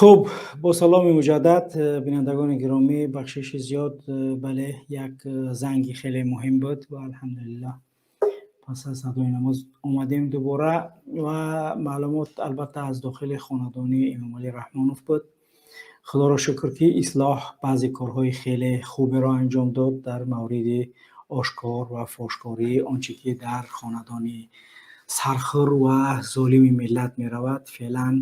Хуб, бо саломи муҷаддад, бинандагони гиромӣ, бахшиши зиёд. Бале, як занги хеле муҳим буд ва алҳамдулиллаҳ, пас аз адои намоз омадем дубора. Ва маълумот, албатта, аз дохили хонадони Эмомалӣ Раҳмонов буд. Худоро шукр, ки Ислоҳ баъзе корҳои хеле хуберо анҷом дод дар мавриди ошкор ва фошкории он чӣ ки дар хонадони сархӯр ва золими миллат меравад феълан.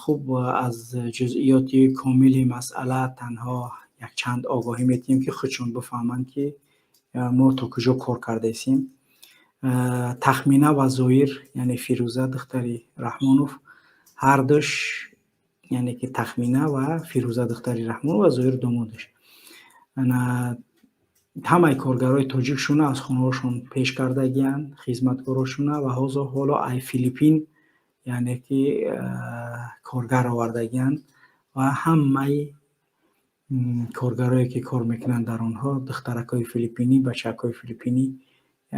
Хуб, аз ҷузъиёти комили масъала танҳо якчанд огоҳӣ метиҳем, ки худшон бифаҳманд, ки мо то куҷо кор кардаистем. Тахмина ва Зоир, яъне Фирӯза, духтари Раҳмонов, ҳардуш, яъне ки Тахмина ва Фирӯза, духтари Раҳмонов, ва Зоир, домодаш, ҳамаи коргарои тоҷикшуна аз хонаҳошон пеш кардагиянд, хизматкорошуна, ва ҳозир ҳоло ай Филиппин, яъне ки коргар овардагиянд. Ва ҳамаи коргарое ки кор мекунанд дар онҳо, духтаракҳои филиппинӣ, бачакҳои филиппинӣ,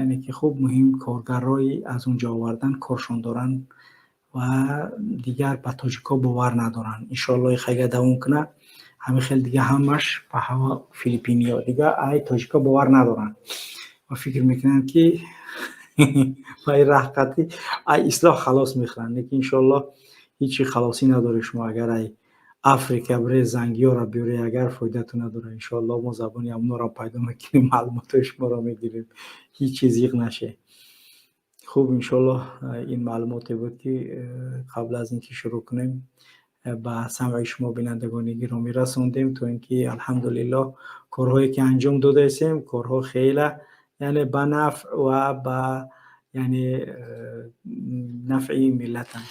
яъне ки хуб, муҳим, коргарои аз он ҷо овардан, коршон доранд ва дигар ба тоҷикҳо бовар надоранд. Иншоалло, агар давом кунад ҳамин хел, дига ҳамаш ба ҳама филиппиниё, дига ай тоҷикҳо бовар надоранд ва фикр мекунанд, ки ба ин раҳқати ай Ислоҳ халос мехӯранд. Лекин иншоалло, ҳечи халосӣ надоред шумо. Агар ай Африка бире, зангиёро биёре, агар фоидатон надорад. Иншоалло, мо забони ҳамонро пайдо мекунем, маълумотҳои шуморо мегирем, ҳеҷ чиз зиқ наше. Хуб, иншоалло, ин маълумоте буд, ки қабл аз ин ки шурӯъ кунем, ба самъи шумо, бинандагони гиромӣ, расондем, то ин ки, алҳамдулиллоҳ, корҳое ки анҷом додаистем, корҳо хела, яъне ба нафъ ва ба, яъне, нафъи миллатанд.